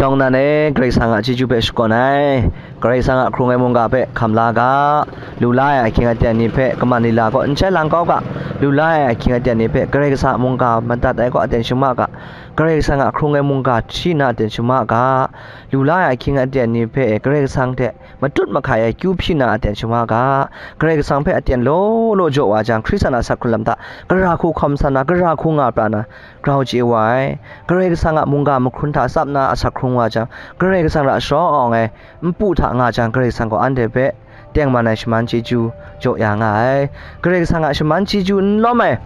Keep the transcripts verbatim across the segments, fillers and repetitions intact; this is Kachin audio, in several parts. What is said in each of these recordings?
Nang nan e, Karai Kasang a chyeju hpe shakawn ai. Karai Kasang a hkrung ai mungga hpe hkam la ga. Lu la ai ahkying aten ni hpe kaman lila kaw n shai lang kau ga. Lu la ai ahkying aten ni hpe Karai Kasang a mungga madat ai kaw aten shama ga. Karai Kasang a hkrung ai mungga hti nna aten shama ga. Lu la ai ahkying aten ni hpe Karai Kasang hte matut mahkai ai kyu hpyi nna aten shama ga. Karai Kasang hpe aten law law jaw wa jang, Hkristan a asak hkrung lam hta gara hku hkawm sa na, gara hku nga pra na, grau chye wa ai. Karai Kasang a mungga mahkrun hta tsap na asak hkrung wa jang, Karai Kasang ra sharawng ai npu hta nga jang, Karai Kasang gaw anhte hpe tengman ai shaman chyeju jaw ya nga ai. Karai Kasang a shaman chyeju n lawm ai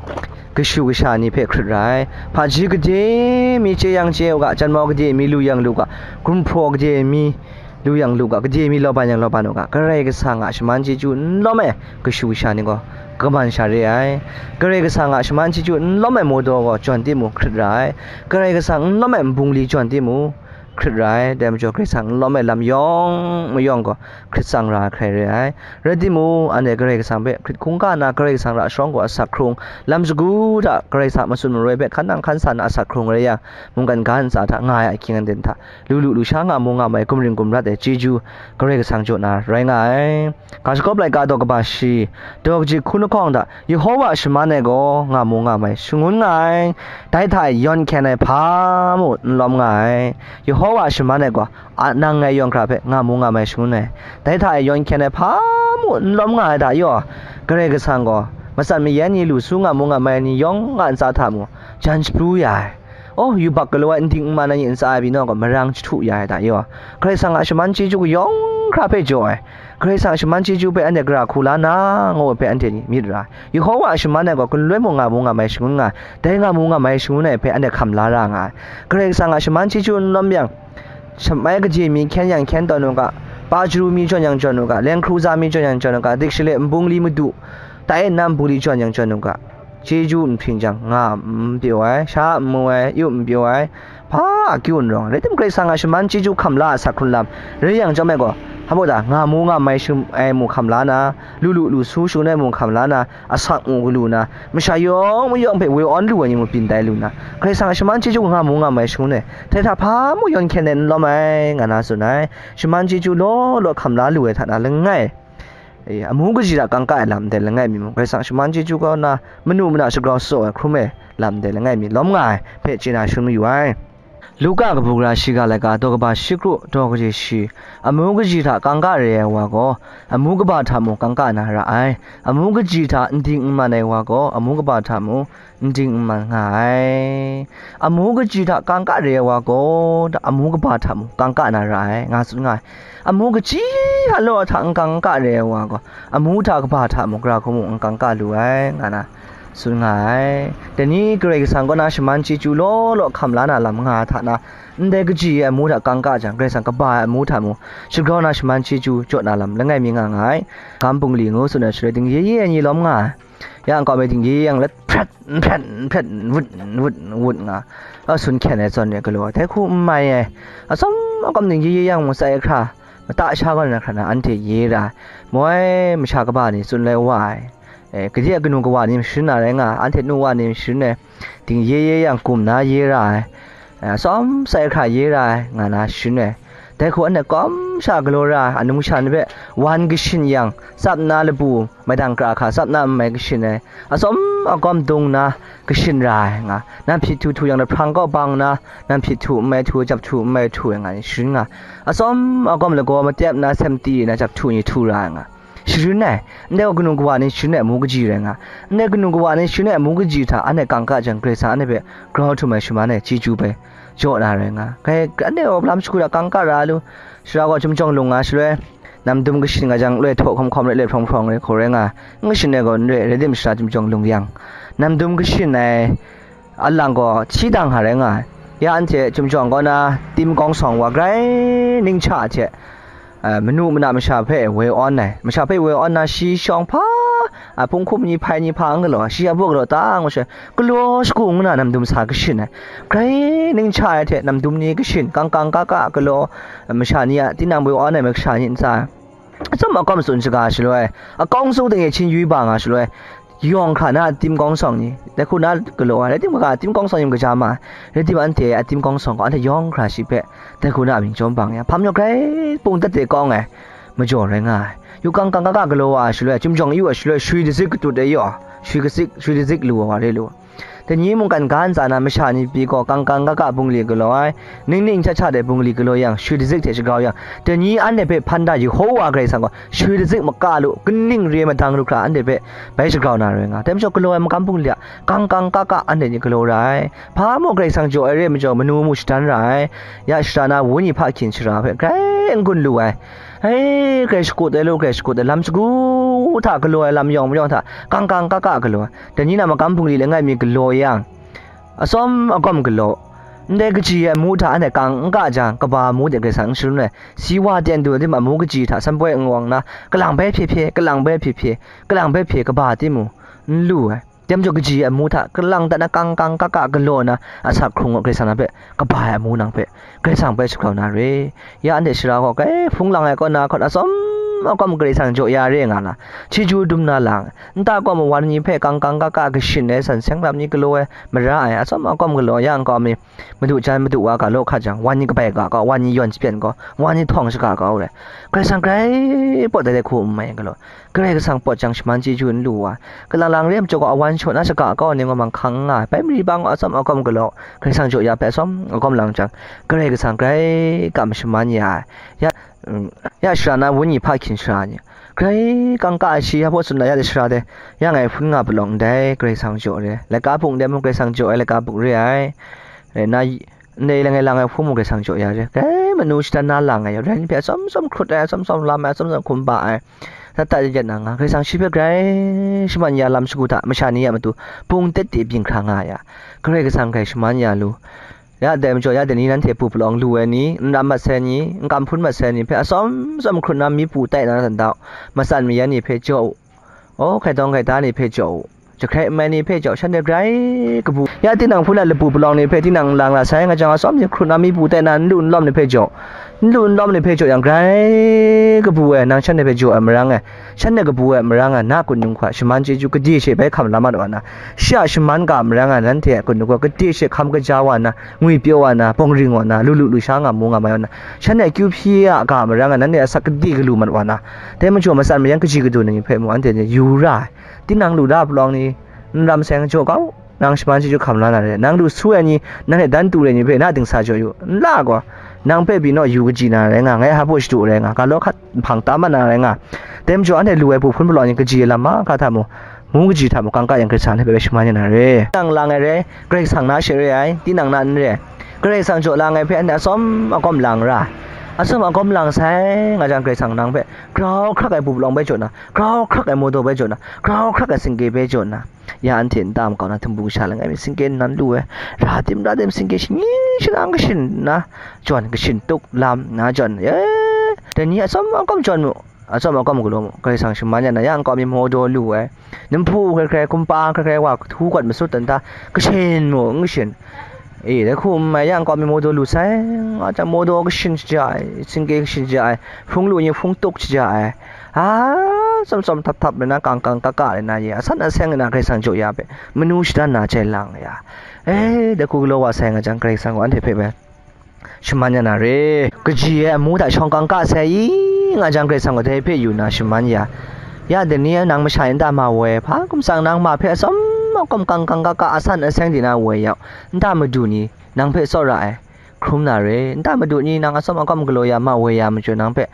kashu kasha ni hpe hkrit ra ai. Hpaji gade mi chye yang chye u ga, janmau gade mi lu yang lu ga, gumhpraw gade mi lu yang lu ga, gade mi lawban yang lawban u ga, Karai Kasang a shaman chyeju n lawm ai kashu kasha ni gaw kaman sha re ai. Karai Kasang a shaman chyeju n lawm ai mawdaw gaw jawn timung hkrit ra ai. Karai Kasang n lawm ai nbungli jawn timung hkrit ra ai. Dai majaw, Karai Kasang n lawm ai lam yawng mayawng gaw hkrit tsang ra ai hkrai re ai. Rai timung, anhte Karai Kasang hpe hkrit hkungga nna, Karai Kasang ra sharawng gaw asak hkrung, lam sagu hta Karai Kasang a matsun maroi hpe hkan nang hkan sa na asak hkrung rai yang, mungkan ga ntsa hta nga ai ahkying aten hta, lu lu lusha nga mu nga mai, gumring gumrat ai chyeju Karai Kasang jaw na rai nga ai. Ga shagawp laika daw kaba shi, daw kaji hku lahkawng hta, Yehowa a shaman e gaw nga mu nga mai shangun nga ai. Dai hta e yawn hkyen ai hpa mung n lawm nga ai. Yehowa a shaman e gaw a nang ngai yawng hkra hpe nga mu nga mai shangun ai. Dai hta e yawn hkyen ai hpa mung n lawm nga ai hta yaw, Karai Kasang gaw matsan mayan ni, lu su nga mu nga mai ni yawng a ntsa hta mung jan shapru ya ai. Oh, yubak galaw ai, n ding n man ai ni ntsa e pyi naw gaw marang jahtu ya ai hta yaw, Karai Kasang a shaman chyeju kayawng hkra hpe jaw ai. Karai Kasang a shaman chyeju hpe anhte gara hku la na, ngu ai hpe anhte ni myit ra ai. Yehowa a shaman e gaw galoi mung nga mu nga mai shangun nga ai. Dai nga mu nga mai shangun ai hpe anhte hkam la ra nga ai. Karai Kasang a shaman chyeju n lawm yang, shamai kaji mi hkyen yang hkyen tawn u ga, pa chyaru mi jawn yang jawn u ga, leng hkru za mi jawn yang jawn u ga, dik shale nbungli madu tai nna nbungli jawn yang jawn u ga, chyeju n hpring jang, nga n pyaw ai, sha n mu ai, yu n pyaw ai, hpa akyu n rawng ai. Rai tim, Karai Kasang a shaman chyeju hkam la a asak hkrun lam rai yang chyawm ai gaw, hpa baw ta nga mu nga mai shangun ai mung hkam la na, lu lu lu su shangun ai mung hkam la na, asak mung galu na, masha yawng mayawng hpe woi awn lu ai ni mung byin tai lu na, Karai Kasang a shaman chyeju nga mu nga mai shangun ai, dai hta hpa mung yawn hkyen ai n lawm ai, nga na tsun ai. Shaman chyeju law law hkam la lu ai hta na langai, e, amu kaji hta kangka ai lam ndai langai mi mung, Karai Kasang a shaman chyeju kaw na manu mana shagrau tsaw ai hkrum ai lam ndai langai mi lawm nga ai hpe chye na shangun mayu ai. Luka kabu gara shiga laika daw kaba shi kru, daw kaji shi, amu kaji hta kangka re ai wa gaw, amu kaba hta mung kangka na ra ai. Amu kaji hta n ding n man ai wa gaw, amu kaba hta mung n ding n man nga ai. Amu kaji hta kangka re ai wa gaw, amu kaba hta mung kangka na ra ai, nga tsun nga ai. Amu kaji hta law hta n kangka re ai wa gaw, amu hta kaba hta mung gara hku mung n kangka lu ai, nga na tsun nga ai. Dai ni Karai Kasang kaw na shaman chyeju law law hkam la na lam nga ai hta na, ndai kaji ai amu hta kangka jang, Karai Kasang kaba ai amu hta mung shagrau na shaman chyeju jaw na lam langai mi nga nga ai. Gam bungli ngu tsun ai shaloi, dingye ye ai ni lawm nga ai. Ya nkau mi dingye yang let hpret, n hpret, n hpret, n wut, n wut, n wut nga, a sun hkyen ai zawn re galaw ai, dai hku n mai ai, atsawm akawm dingye ye yang mung tsai hkra, mata sha gaw na hkra na anhte ye ra ai. Moi masha kaba ni tsun lai wa ai. E, gade a kanu kawa ni masharin na rai nga, anhte nu wa ni masharin ai, dingye ye yang gum na ye ra ai, e, atsawm tsai hkra ye ra ai, nga na sharin ai. Dai hku anhte kawm sha galaw ra ai, anung sha ni hpe wan kashin yang, tsap nna labu maidang kra hka tsap nna n mai kashin ai, atsawm akawm dung nna kashin ra ai nga, nang hpyi htu htu yang lahprang kaw bang nna, nang hpyi htu n mai htu, jap htu n mai htu ai nga ni sharin nga, atsawm akawm lagaw matep nna sem ti nna jap htu ni htu ra ai nga, sharin ai. Ndai gaw kanu kawa ni sharin ai amu kaji rai nga, ndai kanu kawa ni sharin ai amu kaji hta anhte kangka jang, Karai Kasang anhte hpe grau htum ai shaman ai chyeju bai jaw na rai nga. Kai, anhte gaw lam shagu hta kangka ra lu, sara gaw chyum jawng lung nga shaloi, namdum kashin nga jang, loi htaw hkawm hkawm rai, loi hprawng hprawng rai hku rai nga, n kashin ai gaw n re, rai tim shara chyum jawng lung yang, namdum kashin ai alang gaw hti dang hka rai nga ai. Ya anhte chyum jawng kaw na tim kawng sawng wa grai ning hta hte, a, manu mana masha hpe woi awn ai. Masha hpe woi awn na, shi shawng hpa, a, hpung hkum ni hpai ni hpa n galaw, shi a baw galaw ta ngu shaloi, galaw shagu ngu na namdum sa kashin ai. Grai ning hta ai hte namdum ni kashin, kangkang kaka galaw, masha ni a tinang woi awn ai masha ni ntsa, atsawm akawm tsun shaga shaloi, akawng sung ding e hpyin yu ba nga shaloi, yawng hkra na atim kawng sawng ni, dai hku na galaw ai, rai timung, ga atim kawng sawng ni mung kaja ma ai, rai timung, anhte atim kawng sawng gaw, anhte yawng hkra shi hpe dai hku na amying chyawm bang yang, hpa majaw grai pung dat de kawng ai majaw rai nga ai. Yu kang kang ka ka galaw wa ai shaloi, chyum jawng yu ai shaloi, shui dazik katut ai yaw, shui kazik, shui dazik lu ai wa re lu. Dai ni mungkan ga ntsa na masha ni pyi gaw, kang kang ka ka bungli galaw ai, ning ning cha cha de bungli galaw yang, shui dazik hte shagrau yang, dai ni anhte hpe hpan da Yehowa Karai Kasang gaw, shui dazik maka lu, kaning re madang lu hkra anhte hpe bai shagrau na rai nga. Dai majaw galaw ai magam bungli a, kang kang ka ka anhte ni galaw ra ai. Hpa mung Karai Kasang jaw ai re ai majaw, manu mu shadan ra ai. Ya shara na Wenyi hpa hkyin shara hpe grai n-gun lu ai. Hei, grai shakut ai lu, grai shakut ai, lam shagu hta galaw ai, lam yawng mayawng hta kang kang ka ka galaw ai. Dai ni na magam bungli langai mi galaw yang, atsawm agawm galaw, ndai kaji ai amu hta anhte kang n ka jang, kaba amu de Karai Kasang n shalun ai. Si wa ten du ai tim amu kaji hta sanpoi n wang na, kalang bai hpye hpye, kalang bai hpye hpye, kalang bai hpye, kaba tim mung n lu ai. Dai majaw kaji ai amu hta kalang dat na, kang kang ka ka galaw na, asak hkrung gaw Karai Kasang na hpe kaba ai amu nang hpe Karai Kasang bai shagrau na re. Ya anhte shara gaw grai hpung lang ai kaw na hkawt, atsawm agawm Karai Kasang jaw ya re nga na, chyeju dum na lang, nta kawm ai wan ni hpe kang kang ka ka kashin ai san seng lam ni galaw ai mara ai, atsawm agawm galaw ya nkau mi, madu jan madu wa ga law hkat jang, wan ni kabai ga kau, wan ni yawn shapyan kau, wan ni htawng shaga kau re. Karai Kasang grai pawt ai dai hku n mai galaw, Karai Kasang pawt jang shaman chyeju n lu wa, kalang lang re ai majaw gaw, awan shaw na shaga kau ai ni gaw manghkang n nga ai, bai mari bang gaw atsawm agawm galaw, Karai Kasang jaw ya hpe atsawm agawm lang jang, Karai Kasang grai kam shaman ya ai. Ya, mm, ya shara na Wenyi hpa hkyin shara ni, grai kang ka ai shi ya hpaw tsun na ya de shara de, ya ngai hpun nga palawng ndai Karai Kasang jaw re, laika buk ndai mung Karai Kasang jaw ai laika buk re ai. Rai nna, ndai langai lang ai hpung mung Karai Kasang jaw ya re, grai manu shadan na lang ai, rai ni hpe atsawm tsawm hkrut ai, atsawm tsawm lam ai, atsawm tsawm hkum ba ai, dat dat yet yet na nga, Karai Kasang shi hpe grai shaman ya lam shagu hta, masha ni a matu bung tete byin hkra nga ya, Karai Kasang grai shaman ya lu. Ya dai majaw, ya dai ni nanhte pu palawng lu ai ni, n ram mat sai ni, n kam hpun mat sai ni hpe atsawm tsawm hkrut na, mi pu tai na dan dau, matsan mayan ni hpe jaw u, o, hkaitawng hkaita ni hpe jaw u, jahkrai n mai ni hpe jaw, shanhte grai kabu. Ya tinang hpun a lapu palawng ni hpe tinang n lang ra sai, nga jang atsawm ni hkrut na, mi pu tai na, n lu n lawm ni hpe jaw, n lu n lawm ni hpe jaw yang, grai kabu ai, nang shanhte hpe jaw ai marang e, shanhte kabu ai marang e, na kun nung hkwa shaman chyeju gade she bai hkam la mat wa na, shi a shaman ga marang e, nanhte a kun nung hkwa gade she hkam kaja wa na, ngwipyaw wa na, bawng ring wa na, lu lu lu sha nga mu nga mai wa na, shanhte akyu hpyi a ga marang e, nanhte asak gade galu mat wa na, dai majaw matsan mayan kaji kadu ni hpe mung anhte ni yu ra ai. Tinang lu da palawng ni, n ram sai nga jaw kau, nang shaman chyeju hkam la na re, nang lu su ai ni, nanhte dan tu re ni hpe na dingsa jaw yu, n la gaw, nang hpe pyi naw yu kaji na rai nga, ngai hpa shadu rai nga, ga law hkat nhpang ta mat na rai nga. Dai majaw anhte lu ai pu hpun palawng ni kaji ai lam mahkra hta mung, mu kaji hta mung, kangka yang Karai Kasang hpe bai shaman ya na re. Nang lang ai re, Karai Kasang na she re ai, tinang na n re. Karai Kasang jaw lang ai hpe anhte atsawm agawm lang ra, atsawm agawm lang sai nga jang, Karai Kasang nang hpe grau hkrak ai pu palawng bai jaw na, grau hkrak ai mawdaw bai jaw na, grau hkrak ai singke bai jaw na, ya anhte nta makau na htumbu kasha langai mi singke nnan lu ai, ra tim ra tim singke shani shanang kashin na, jawn kashin tuk lam na jawn, e, dai ni atsawm agawm jawn mu, atsawm agawm galaw mu, Karai Kasang shaman ya na, ya nkau mi mawdaw lu ai, Nimhpu hkrai hkrai, kumpa hkrai hkrai wa htu kawt masut dan ta, kashin mu, n kashin. E, dai hku n mai yang, nkau mi mawdaw lu sai, nga jang mawdaw kashin shaja ai, singke kashin shaja ai, hpung lu ni hpung tuk shaja ai. A, tsawm tsawm htap htap rai na, kang kang ka ka rai na, ye asan aseng rai na, Karai Kasang jaw ya hpe, manu shadan na jai lang ya. E, dai hku galaw wa sai nga jang, Karai Kasang gaw anhte hpe bai shaman ya na re. Kaji ai amu hta shawng kang ka sai i nga jang, Karai Kasang gaw dai hpe yu na shaman ya. Ya dai ni nang masha ni nta ma woi, hpa hkum tsang nang ma hpe atsawm agawm kang kang ka ka, asan aseng di na woi yau, nta madu ni nang hpe tsawra ai hkrum na re. Nta madu ni nang atsawm agawm galaw ya ma woi ya majaw, nang hpe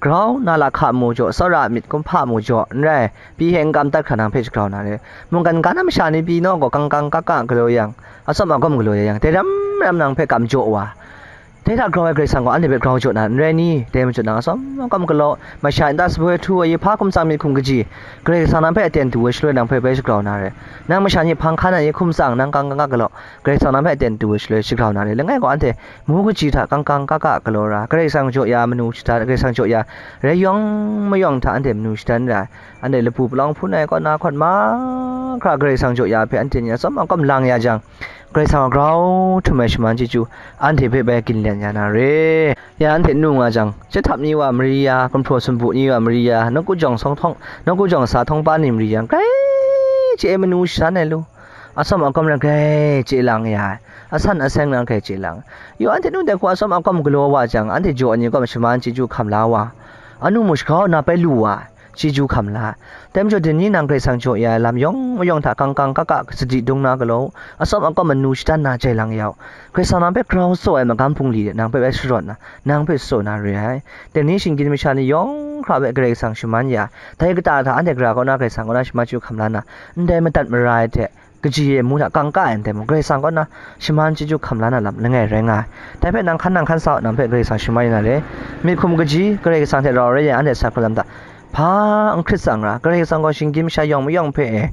grau na lahka mu jaw, tsawra myit kumhpa mu jaw, n rai, pyi hte n kam dat hkra nang hpe shagrau na re. Mungkan ga na masha ni pyi naw gaw, kang kang ka ka galaw yang, atsawm agawm galaw ya yang, dai ram ram nang hpe kam jaw wa, dai hta grau ai Karai Kasang gaw anhte hpe grau jaw na n rai ni? Dai majaw nang atsawm agawm galaw, masha nta sa hpoi htu ai, hpa hkum tsang myit hkum kaji, Karai Kasang nang hpe aten du ai shaloi nang hpe bai shagrau na re. Nang masha ni hpang hkan ai hkum tsang, nang kang kang ka galaw, Karai Kasang nang hpe aten du ai shaloi shagrau na re. Langai gaw anhte mu kaji hta kang kang ka ka galaw ra, Karai Kasang jaw ya manu shadan, Karai Kasang jaw ya rai yawng mayawng hta anhte manu shadan ra ai. Anhte lapu palawng hpun ai kaw na hkawt mahkra Karai Kasang jaw ya hpe anhte ni atsawm agawm lang ya jang, Karai Kasang a grau htum ai shaman chyeju anhte hpe bai ginlen ya na re. Ya anhte nu nga jang, chyet htap ni wa mari ya, gumhpraw sumpu ni wa mari ya, nawku jawng sawng htawng, nawku jawng sa htawng pa ni mari yang, grai chye manu shadan ai lu, atsawm akum rai grai chye lang ya ai, asan aseng rai grai chye lang. Yawng anhte nu dai hku atsawm akum galaw wa jang, anhte jaw ni kaw shaman chyeju hkam la wa, anu mung shagrau na bai lu wa, chyeju hkam la. Dai majaw, dai ni nang Karai Kasang jaw ya ai lam yawng mayawng hta kang kang ka ka sadi dung na galaw, atsawm akum manu shadan na jai lang ya u. Karai Kasang nang hpe grau tsaw ai magam bungli de nang hpe bai sharawt na, nang hpe tsaw na re ai. Dai ni shinggyim masha ni yawng hkra hpe Karai Kasang shaman ya, dai kata hta anhte gara kaw na Karai Kasang kaw na shaman chyeju hkam la na, ndai madat mara ai hte, kaji e mu hta kang ka ai ndai mung, Karai Kasang kaw na shaman chyeju hkam la na lam langai rai nga ai. Dai hpe nang hkan nang hkan sa u, nang hpe Karai Kasang shaman ya na re. Myit hkum kaji, Karai Kasang hte rau rai yang, anhte sa hkrung lam hta, hpa n hkrit tsang ra, Karai Kasang gaw shinggyim masha yawng mayawng hpe e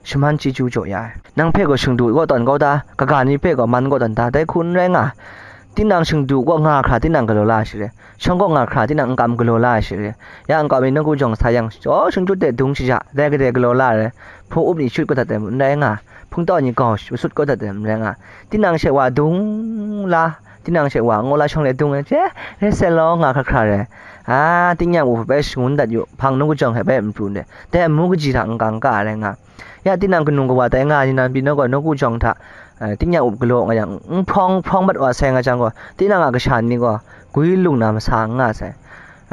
shaman chyeju jaw ya ai. Nang hpe gaw shingdu kaw tawn kau ta, kaga ni hpe gaw man kaw tawn ta, dai hku n rai nga ai. Tinang shingdu kaw nga hkra tinang galaw la ai share, shawng kaw nga hkra tinang n kam galaw la ai share, ya n kam i nawku jawng sa yang, jaw shingju de dung shaja, dai gade galaw la ai, hpaw up ni shut kau dat ai n rai nga, hpungtau ni gau masut kau dat ai n rai nga, tinang she wa dung la, tinang she wa ngaw la shawng le dung ai, che, rai sat law nga hkra hkra rai, a, tingnyang up hpe bai shangun dat yu, hpang nawku jawng hpe bai n pru ndai, dai amu kaji hta n kang ka ai rai nga. Ya tinang kanu kawa tai nga ai ni nan pyi nawku, nawku jawng hta, eh, tingnyang up galaw nga yang, n hprawng hprawng mat wa sai nga jang gaw, tinang a kasha ni gaw gwi lung na masa n nga sai.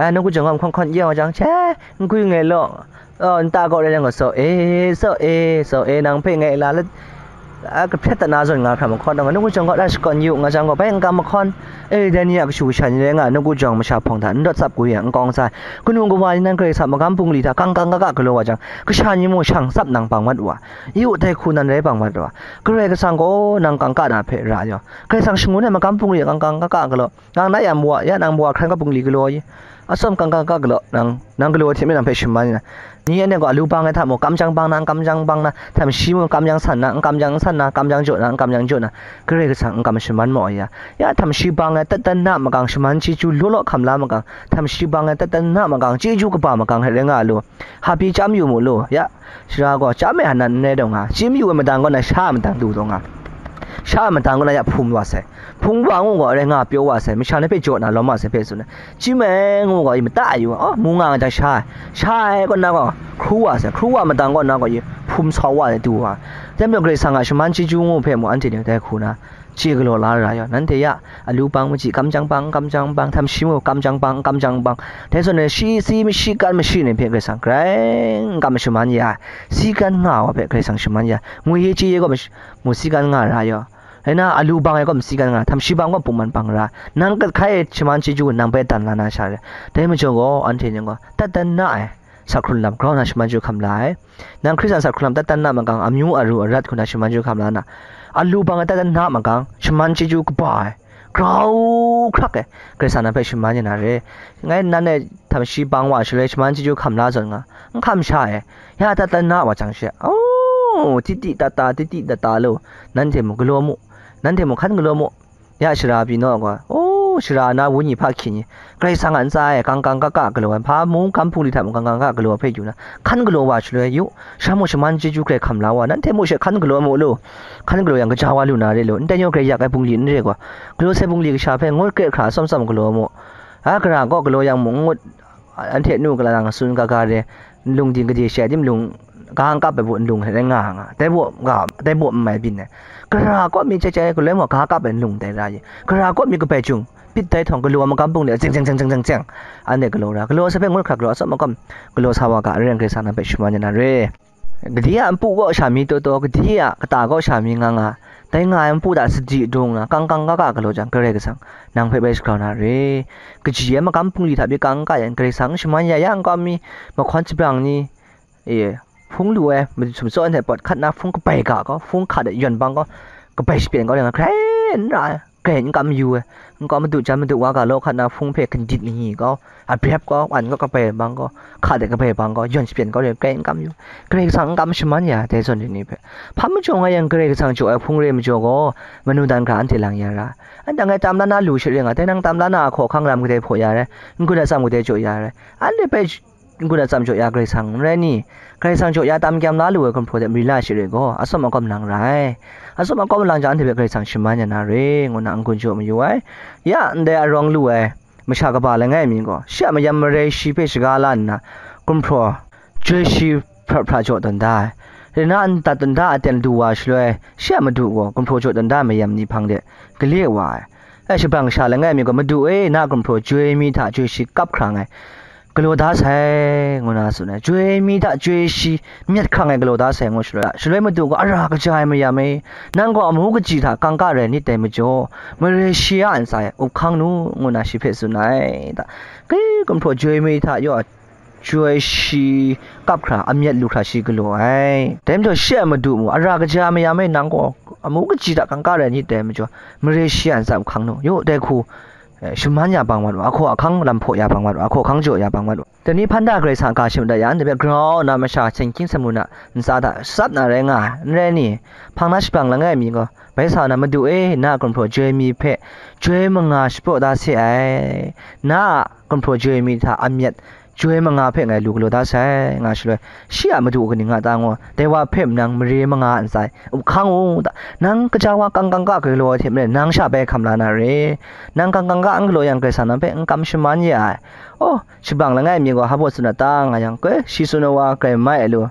Eh, nawku jawng gaw n hkawn hkawn ya nga jang, che, n gwi nngai law, oh, nta kaw rai yang gaw, so e, so e, so e, nang hpe ngai la let, a, kahpret dat na zawn nga hkra mahkawn nga, nawku jawng gaw ra shakawn yu nga jang gaw, bai n kam mahkawn. E, dai ni a kashu kasha ni rai nga, nawku jawng masha hpawng hta n rawt tsap gwi yang n kawng sai. Kanu kawa ni nan Karai Kasang magam bungli hta kang kang ka ka galaw wa jang, kasha ni mung shang tsap nang bang mat wa, yu dai hku nan rai bang mat wa. Karai Kasang gaw nang kang ka na hpe ra yaw, Karai Kasang shangun ai magam bungli hta kang kang ka ka galaw, nang na ya mawa, ya nang mawa hkran ka bungli galaw i, atsawm kang kang ka galaw, nang, nang galaw hte me nang hpe shaman na, ni anhte gaw alu bang ai hta mung, kam jang bang na, kam jang bang na, htam shi mung, kam jang san na, n kam jang san na, kam jang jaw na, n kam jang jaw na, Karai Kasang n kam shaman maw ya? Ya htam shi bang ai, tat dan na makang, shaman chyeju law law hkam la makang, htam shi bang ai, tat dan na makang, chyeju kaba makang hte rai nga lu. Hpa pyi chyam yu mu lu, ya, shara gaw chyam ai hta nan n rai taw nga, chyam yu ai madang kaw na sha a madang du taw nga, sha a madang kaw na ya hpum wa sai, hpung wa ngu gaw rai nga pyaw wa sai, masha ni hpe jaw na lawm wa sai hpe tsun ai. Chyam ai ngu gaw, i mata yu, oh, mu nga nga jang sha ai, sha ai kaw na gaw, hkru wa sai, hkru wa madang kaw na gaw, i hpum sau wa ai du wa. Dai majaw Karai Kasang a shaman chyeju ngu hpe mung anhte ni dai hku na chye galaw la ra yaw, nanhte ya alu bang maji, kam jang bang, kam jang bang, htam shi mung kam jang bang, kam jang bang. Dai zawn e, shi si mashi kan mashi ni hpe Karai Kasang grai n kam shaman ya ai, si kan nga wa hpe Karai Kasang shaman ya ai, ngwi ye chye ye gaw mash-, mu si kan nga ra yaw. Rai na, alu bang ai gaw masi kan nga, htam shi bang gaw pungman bang ra, nang kat hkai ai shaman chyeju nang bai dan la na sha re. Dai majaw gaw, anhte ni gaw, tat dan na ai, sa hkrun lam grau na shaman chyeju hkam la ai. Nang Hkristu a sa hkrun lam tat dan na makang, amyu aru arat hku na shaman chyeju hkam la na, alu bang ai tat dan na makang, shaman chyeju kaba ai, grau hkrak ai, Karai Kasang nang hpe shaman ya na re. Ngai nan e htam shi bang wa shaloi shaman chyeju hkam la zawn nga, n hkam sha ai, ya tat dan na wa jang she, oh, titi tata, titi tata lo, nanhte mung galaw mu, nanhte mung hkan galaw mu, ya shara pyi naw gaw, oh, shara na wenyi hpa hkyi ni, Karai Kasang a ntsa e kang kang ka ka galaw ai, hpa mung kam hpung li hta mung kang kang ka galaw hpe yu na, hkan galaw wa shaloi yu, sha mung shaman chyeju grai hkam la wa, nanhte mung she hkan galaw mu lu, hkan galaw yang kaja wa lu na re lu, ndai yawng grai yak ai bungli n re gaw, galaw sai bungli kasha hpe ngut kre hkra atsawm atsawm galaw mu, a, gara kaw galaw yang mung ngut, anhte nu kalang tsun ga ga re, nlung ding gade shai timlung, ga n kap ai baw nlung rai nga nga, dai baw ga, dai baw n mai byin ai. Gara kaw mi chyai chyai galoi mung ga kap ai nlung dai ra ye. Gara kaw mi kabai jung, pit dai htawng galaw ai magam bungli, zeng zeng zeng zeng zeng zeng, anhte galaw ra, galaw sai hpe ngut hkra galaw, atsawm makam galaw sa wa ga, Karai Kasang nang hpe shaman ya na re. Gade a npu kaw sha mi taw taw, gade a kata kaw sha mi nga nga, dai nga ai npu hta sadi dung na, kang kang ka ka galaw jang, Karai Kasang nang hpe bai shagrau na re. Kaji ai magam hpungli hta pyi kang ka yang, Karai Kasang shaman ya ya nkau mi, mahkawn shabrang ni, e, hpung lu ai, madu sum tsaw ai hte pawt hkat na hpung kabai ga gaw, hpung hka de yawn bang gaw, kabai shapyen kau yang, hkrai n ra ai. Grai n kam yu ai, nkau madu jan madu wa ga law hkat na hpung hpe gandit ni kau, abrep kau, an kau, kabai bang kau, hka de kabai bang kau, yawn shapyen kau re, grai n kam yu. Karai Kasang n kam shaman ya ai, dai zawn ni hpe. Hpa majaw nga yang Karai Kasang jaw ai hpung re majaw gaw, manu dan hkra anhte lang ya ra. Anhte ngai tam la na lu she ring a, dai nang tam la na a hkawhkang lam kadai hpaw ya rai, n-gun atsam kadai jaw ya rai. Anhte hpe n-gun atsam jaw ya Karai Kasang n rai ni? Karai Kasang jaw ya tam kyam la lu ai gumhpraw de mari la shi re gaw, atsawm akawm lang ra ai. Atsawm akawm lang jang anhte hpe Karai Kasang shaman ya na re, ngu na n-gun jaw mayu ai. Ya ndai arawng lu ai masha kaba langai mi gaw, shi a mayam marai shi hpe shaga la nna, gumhpraw joi shi hpra hpra jaw tawn da ai. Rai na, ndat nda aten du wa shaloi, shi a madu gaw gumhpraw jaw dan da mayam ni hpang de gale wa ai. E, shabrang sha langai mi gaw, "Madu e, na gumhpraw joi mi hta joi shi kap hkra nngai, galaw da sai," ngu na tsun ai. "Joi mi hta joi shi myat hkra nngai, galaw da sai," ngu shaloi, shaloi madu gaw, "Ara kaja ai mayam e, nang gaw amu kaji hta kangka rai nit dai majaw, mare shi a ntsa e up hkang nu," ngu na shi hpe tsun ai. Da, kai gumhpraw joi mi hta yaw joi shi kap hkra, amyat lu hkra shi galaw ai. Dai majaw shi a madu mu, "Ara kaja mayam e, nang gaw amu kaji hta kangka rai nit dai majaw, mare shi a ntsa e up hkang nu, yaw dai hku, eh, shaman ya bang mat wa, ahkaw ahkang lam hpaw ya bang mat wa, ahkaw ahkang jaw ya bang mat wa." Dai ni hpan da Karai Kasang a ga shim da ya, ndai hpe grau nna masha seng hkying seng mu na ntsa hta tsap na rai nga ai, n rai ni? Hpang na shabrang langai mi gaw bai sa na, "Madu e, na a gumhpraw joi mi hpe joi manga shapraw da se ai, na a gumhpraw joi mi hta amyat joi manga hpe ngai lu galaw da sai," nga shaloi, shi a madu kaning nga ta ngu, dai wa hpe mung mare manga a ntsa e up hkang u, da, nang kaja wa kang kangka galaw ai hte maren, nang sha bai hkam la na re. Nang kang kangka n galaw yang, Karai Kasang nang hpe n kam shaman ya ai. Oh, shabrang langai mi gaw hpa baw tsun na ta nga yang, koi, shi tsun ai wa grai mai ai lu,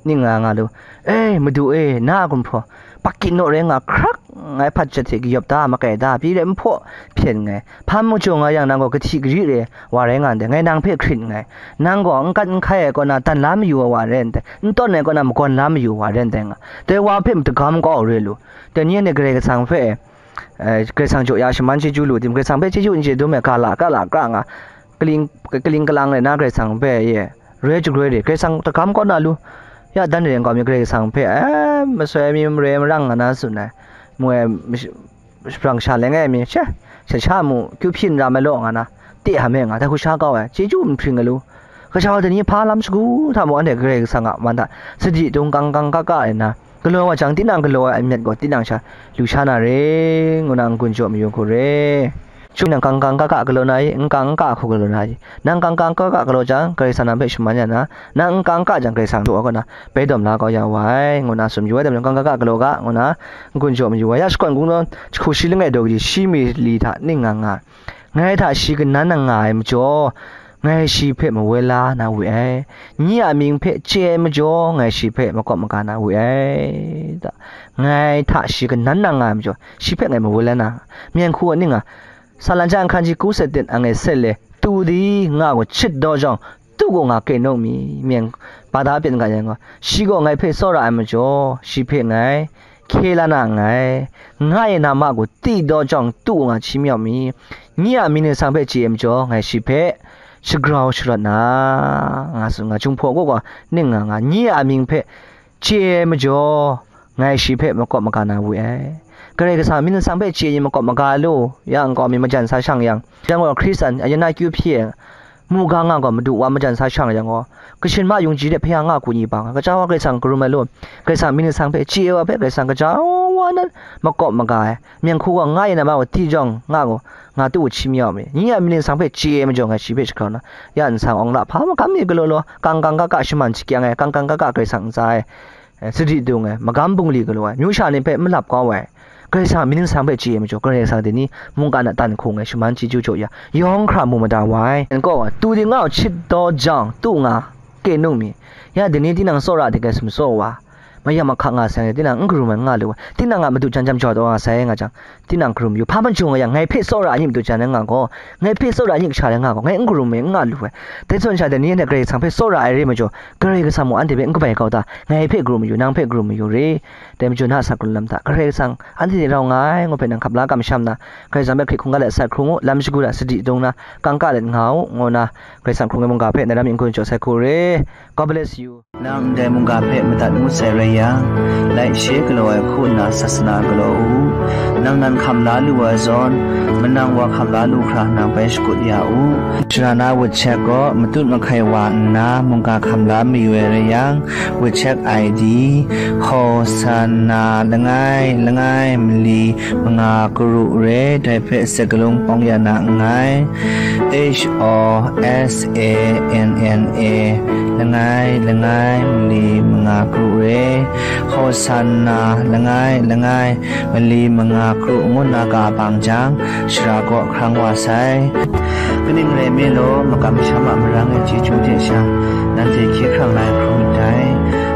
ning nga nga lu. "E, Madu e, na a gumhpraw, pakit naw rai nga, hkrak ngai hpat jat hte kayawp da, makai da, pyi re, n hpaw hpyen nngai. Hpa majaw nga yang, nang gaw kahti kari re wa rai nga ndai, ngai nang hpe hkrit nngai. Nang gaw n kat n hkai ai kaw na dan la mayu ai wa rai ndai, n tawn ai kaw na magawn la mayu ai wa rai ndai," nga. Dai wa hpe magam kau re lu. Dai ni anhte Karai Kasang hpe, eh, Karai Kasang jaw ya shaman chyeju lu tim, Karai Kasang hpe chyeju n chye dum ai ga la, ga la, ga nga, kaling, kaling kalang rai na Karai Kasang hpe, ye, roi jagroi re, Karai Kasang magam kau na lu. Ya dan re ai nkau mi Karai Kasang hpe, eh, masoi ai mi mare marang nga na tsun ai. Mu ai, mash-, shabrang sha langai mi, she, sha sha mu, kyu hpyin ra mai law nga na, te ham e nga, dai hku sha kau ai, chyeju n hpring ai lu. Gaja dai ni hpa lam shagu hta mung, anhte Karai Kasang a man hta sadi dung kang kang ka ka ai na, galaw wa jang, tinang galaw ai amyat gaw tinang sha lu sha na re, ngu na n-gun jaw mayu hku re. Chyum nang kang kang ka ka galaw na i, n kang n ka hku galaw na i, nang kang kang ka ka galaw jang, Karai Kasang nang hpe shaman ya na, nang n kang n ka jang, Karai Kasang jaw ai kaw na, bai dawm la kau ya wa ai, ngu na tsun mayu ai, dai majaw kang kang ka galaw ga, ngu na n-gun jaw mayu ai. Ya shakawn kungdawn jahku shi langai daw kaji shi mi li hta ning nga nga, ngai hta shi kanan na nga ai majaw, ngai shi hpe mawoi la na we ai. Nye a mying hpe chye ai majaw, ngai shi hpe makawp maga na we ai. Da, ngai hta shi kanan na nga ai majaw, shi hpe ngai mawoi la na. Myen hku a ning a, Salan ja nhkan ji ku set tit a ngai set le, tu di nga gaw chit daw jang, tu gaw nga kye nung mi, myen ba da pyin ga yang gaw, shi gaw ngai hpe tsawra ai majaw, shi hpe ngai hkye la na nngai. Nga e na ma gaw ti daw jang, tu gaw nga hti mi, nye a mying ningsang hpe chye ai majaw, ngai shi hpe shagrau sharawt na, nga tsun nga, Jinghpaw kaw gaw ning nga nga, nye a mying hpe chye ai majaw, ngai shi hpe makawp maga na we ai. Karai Kasang mying ningsang hpe chye ai ni makawp maga lu, ya nkau mi majan sa shang yang, yang gaw Hkristan a yan na kyu hpyi ai, mungga nga gaw madu wa majan sa shang yang gaw, kashin ma yungji de hpaya nga ku ni bang, gaja wa Karai Kasang karum ai lu, Karai Kasang mying ningsang hpe chye ai wa hpe Karai Kasang gaja wa nan makawp maga ai. Myen hku gaw nga e na ma gaw ti jang, nga gaw nga tu u hti mi, nye a mying ningsang hpe chye ai majaw, ngai shi hpe shagrau na, ya nsang awng la hpa magam mi galaw law, kang kang ka ka shaman shakyang ai, kang kang ka ka Karai Kasang ntsa e, eh, sadi dung ai, magam bungli galaw ai, myu sha ni hpe malap kau ai, Karai Kasang mying ningsang hpe chye ai majaw, Karai Kasang dai ni mungkan a tan hku ngai shaman chyeju jaw ya, yawng hkra mu mada wa ai. Nko, tu di nga u chit daw jang, tu nga kye nung mi, ya dai ni tinang tsawra de gai sumtsaw wa, mayam ahkang nga sai, tinang n karum ai nga lu ai, tinang a madu jan jam jaw taw nga sai nga jang, tinang karum yu. Hpa majaw nga yang, ngai hpe tsawra ai ni madu jan ai nga gaw, ngai hpe tsawra ai ni kasha rai nga gaw, ngai n karum ai, n nga lu ai. Dai zawn sha, dai ni anhte Karai Kasang hpe tsawra ai re majaw, Karai Kasang mung anhte hpe n kabai kau ta? Ngai hpe karum yu, nang hpe karum yu re. Dai majaw na a sat hkrung lam hta, Karai Kasang anhte ni rau nga ai, ngu hpe nang hkap la kamsham na, Karai Kasang hpe hkrit hkungga let sat hkrung u, lam shagu hta sadi dung na, kangka let nga u, ngu na, Karai Kasang hkrung ai mungga hpe nang ram n-gun jaw sai hku re. God bless you. Nang ndai mungga hpe madat ngut sai rai yang, like, share galaw ai hku nna sasana galaw u. Nang nan hkam la lu ai zawn, manang wa hkam la lu hkra nang bai shakut ya u. Sara na WeChat gaw matut mahkai wa nna mungga hkam la mayu ai rai yang, WeChat I D, Hosanna langai langai mali manga karu re, dai hpe sek galung pawng ya na nngai. H O S A N N A, langai langai mali manga karu re, Hosanna langai langai mali manga karu ngu na ga bang jang, sara kaw hkrang wa sai. Kaning rai nme law, makam masham a marang e chyeju hte sha, nanhte hkye hkrang la ai hkrum ndai.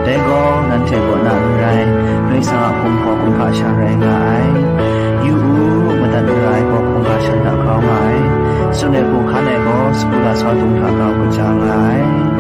Dai gaw nanhte kaw na n rai, Karai Kasang a hkum gaw hkum hkasha rai nga ai. Yu u, madat mara ai gaw hkum hkasha hta grau nga ai. Tsun ai hku hkan ai gaw, sagu lasau dung hta grau kaja nga ai.